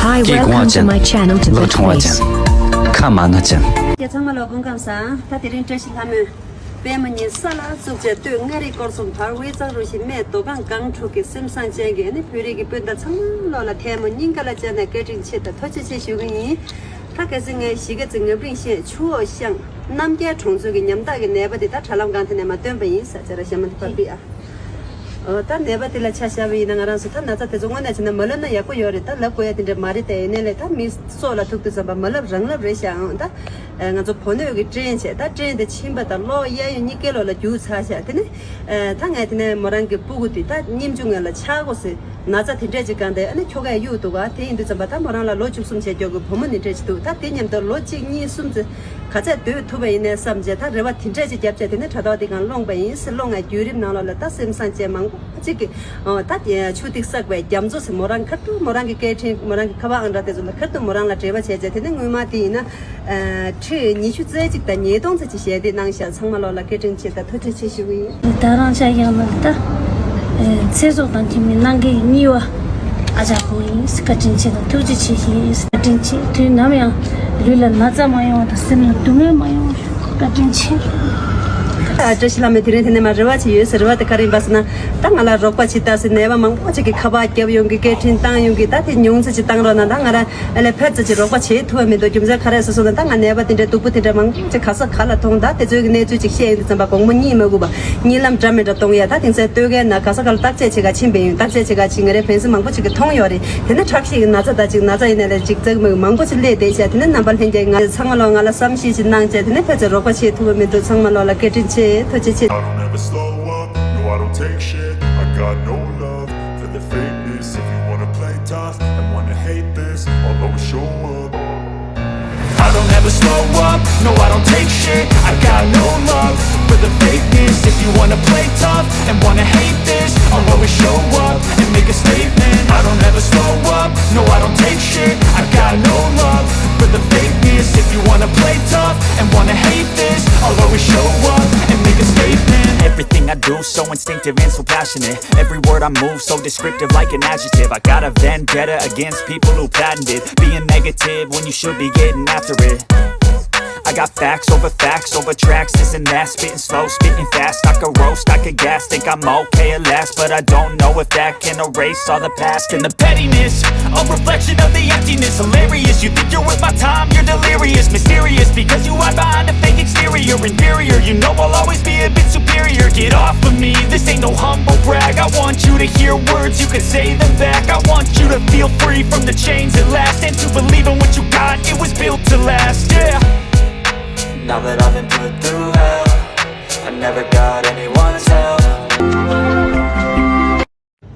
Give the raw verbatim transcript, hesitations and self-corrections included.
Hi, welcome to my channel to the place. ཁ་མ་ན་ཅན། ཡ་ཚང་མ་ལ་སྐུ་ཁམས་བཟང་། ད་དེ་རིང་བཀྲ་ཤིས་ལྷ་མོས་པད་མ་ཉིན་ས་ལ་བཙུགས་བྱས་སྟོད་མངའ་རིས་སྐོར་གསུམ་བར་དབུས་གཙང་རུ་བཞི་སྨད་མདོ་སྒང་སྒང་དྲུག་གི་སེམས་བཟང་ཅན་གྱི་ཨ་ནི་བོད་རིགས་ཀྱི་སྤུན་ཟླ་ཚང་མ་ལོག་ལ་ཐལ་མོ་སྙིང་ག་ལ་བཅར་ནས་བཀའ་དྲིན་ཆེ་དང་ཐུགས་རྗེ་ཆེ་ཞུ་གི་ཡིན། ད་གལ་སྲིད་ངས་གཞིས་ཀ་རྩེ་ངབ་རིང་ཤན་ཆུ་འོག་ཤང་རྣམ་རྒྱལ་གྲོང་ཚོའི་གི་ཉམ་ཐག་གི་ནད་པ་དེ་ད་དྲ་ལམ་སྒང་དེ་ནས་མ་བཏོན་པ་ཡིན་ས་ཅེ་ར་ཞེ་མ་དེ་ཕ་པི་ཨ། ཨོ་ད་ནད་པ་དེ་ལ་ཆ་བཞག་པ་ཡིན་ན་ང་རང་ཚོ་ད་ན་ཚ་དེ་ཚོ་དངོས་གནས་བྱས་ན་མ་ལབ་ན་ཡག་པོ་ཡོད་རེད། ད་ལབ་དགོས་ཡ་དེ་འདྲ་མ་རེད། དེ་ཡིན་ནའི་ལས་ད་མི་སྲོག་ལ་ཐུག་དུས་ཙམ་པ་མ་ལབ་རང་ལབ་རེད་ཤག་ཨང་ད་ང་ཚོ་བོ་ནོས་ཀྱི་སྐྲན་བྱས་ད་སྐྲན་དེ་ཕྱིན་པ་དང་གློ་གཡས་གཡོན་གཉིས་ཀའི་ལོགས་ལ་རྒྱུག་ཚར་ཤག་དེ་ནས་ད་ངས་དེ་ནས་མོ་རང་གི་སྤུ་གུ་དེ་ད་སྙིམ་ཆུང་ངེད་ལ་ཆགས་དགོས་ཟེར། ན་ཚ་དེ་འདྲས་ཅིག་གང་དེ་ཨ་ནི་ཁྱོ་གས་གཡུག་འདུག་ག་དེ་ཡིན་དུས་ཙམ་པ་ད་མོ་རང་ལ་ལོ་བཅུ་གསུམ་བྱས་ཀྱོག་གི་བུ་མོ་ནི་འདྲས་ཅིག་འདུག་ད་དེ་མཉམ་དུ་ལོ་གཅིག་གཉིས་གསུམ་ཙམ་ག་ཚད་སྡོད་ཐུབ་པ་ཡིན་ནའི་བསམ་བྱས་ད་རེ་བ་དེ་འདྲས་ཅིག་བརྒྱབ་བྱས་དེ་ནས་དྲ་ཐོག་དེ་གང་སློང་པ་ཡིན་ཟེར་སློང་ངས་བརྒྱུད་རིམ་ནང་ལོགས་ལ་ད་སེམས་བཟང་ཅན་མང་པོ་གཅིག་གིས་ཨོ་ད་ཆུ་ཐིགས་བསགས་པའི་རྒྱ་མཚོ་ཟེར་མོ་རང་ཁ་ཐུག་མོ་རང་གི་སྐད་འཕྲིན་མོ་རང་གི་ཁ་པར་ཨང་གྲངས་དེ་ཚོ་ལ་ཁ་ཐུག་མོ་རང་ལ་འབྲེལ་བ་བྱས་བྱས་དེ་ནས་སྔོན་མ་དེ་ཡིན་ན་ཁྲི་ཉི་ཤུ་རྩ་གཅིག་དང་ཉིས་སྟོང་ཙམ་ཅིག་ཞལ་འདེབས་གནང་ཤག་ཚང་མ་ལོག་ལ་བཀའ་དྲིན་ཆེ་དང་ཐུགས་རྗེ་ཆེ་ཞུ་གི་ཡིན། ད་རང་ཅག་ཡང་ན་ད་ཚེ་སྲོག་དང་མཐུན་པའི་གནང་མཁན་གཉིས་པ་ཨ་ཅག་ཁོང་ཡིན། བཀའ་དྲིན་ཆེ་དང་ཐུགས་རྗེ་ཆེ་ཞུ་གི་ཡིན། བཀའ་དྲིན་ཆེ། དུས་ནམ་ཡང་ལུས་ལ་ན་ཚ་མ་ཡོང་བ་དང་སེམས་ལ་སྡུག་བསྔལ་མ་ཡོང་བ་ཞུ། བཀའ་དྲིན་ཆེ། ཨ་བཀྲ་ཤིས་ལྷ་མོས་དེ་རིང་དེ་ནས་མར་རེ་བ་ཅིག་ཡོད་ཟེར། རེ་བ་དེ་ག་རེ་ཡིན་པ་ཟེར་ན། ད་ང་ལ་རོགས་པ་བྱེད་ད་ཟེར་ནད་པ་མང་པོ་ཅིག་གིས་ཁ་པར་བརྒྱབ་ཡོང་གི་སྐད་འཕྲིན་བཏང་ཡོང་གི་ད་དེ་ཉུང་ཙམ་ཅིག་བཏང་རོགས་གནང་། ད་ང་རང་ཨ་ལས་ཕར་ཙམ་ཅིག་རོགས་པ་བྱེད་ཐུབ་པ་མི་འདུག་རྒྱུ་མཚན་ག་རེ་ཟེར་སོང་ན་ད་ང་ནད་པ་དེ་འདྲའི་སྡུག་པོ་དེ་འདྲ་མང་པོ་ཅིག་ག་ས་ག་ལ་མཐོང་། ད་དེ་ཚོའི་གི་གནས་ཚུལ་ཅིག་བཤད་ཡོང་དུས་ཙམ་པ་དགོང་མོ་གཉིད་མ་ཁུག་པ་གཉིད་ལམ་འདྲ་མི་འདྲ་གཏོང་ཡ། ད་དེང་སང་སྟོད་ཁའི་ནང་ག་ས་ག་ལ་བརྟག་དཔྱད་བྱེད་ག་ཕྱིན་པ་ཡིན། བརྟག་དཔྱད་བྱེད་ག་ཕྱིན་ང་རའི་ཕན་སེམས་མང་པོ་ཅིག་གིས་མཐོང་ཡོད་རེད། དེ་ནས་ཁྲག་ཤེད་ཀྱི་ན་ཚ་དང་ཅིག་ན་ཚ་ཡིན་ནའི་ལས་ཅིག་ཙག་མིག་མང་པོ་ཅིག་སླེབས་བསྡད་ཤག་དེ་ནས་རྣམ་པ་ལྷན་རྒྱས་ང་ཚང་མ་ལོག་ང་ལ་བསམ་ཤེས་ཅིག་གནང་བྱས་དེ་ནས་ཕལ་ཆེར་རོགས་པ་བྱེད་ཐུབ་པ་མི་འདུག་ཚང་མ་ལོག་ལ་བཀའ་དྲིན་ཆེ། ཐུགས་རྗེ་ཆེ། I don't ever slow up, no, I don't take shit. I got no love for the fakeness. If you wanna play tough and wanna hate this, I'll always show up. I don't ever slow up, no, I don't take shit. I got no love for the fakeness. If you wanna play tough and wanna hate this, I'll always show up and make a statement. I don't ever slow up, no, I don't take shit. I got no love for the fakeness. If you wanna play tough and wanna hate this, I'll always show up and make a statement. Everything I do so instinctive and so passionate. Every word I move so descriptive like an adjective. I got a vendetta against people who patented being negative when you should be getting after it. I got facts over facts over tracks, this and that, spitting slow, spitting fast. I could roast, I could gas, think I'm okay at last, but I don't know if that can erase all the past and the pettiness. A reflection of the emptiness, hilarious. You think you're worth my time, you're delirious, mysterious, because you hide behind a fake exterior, inferior. You know I'll always be a bit superior. Get off of me, this ain't no humble brag. I want you to hear words, you can say them back. I want you to feel free from the chains that last, and to believe in what you got, it was built to last, yeah. Now that I've been put through hell, I never got anyone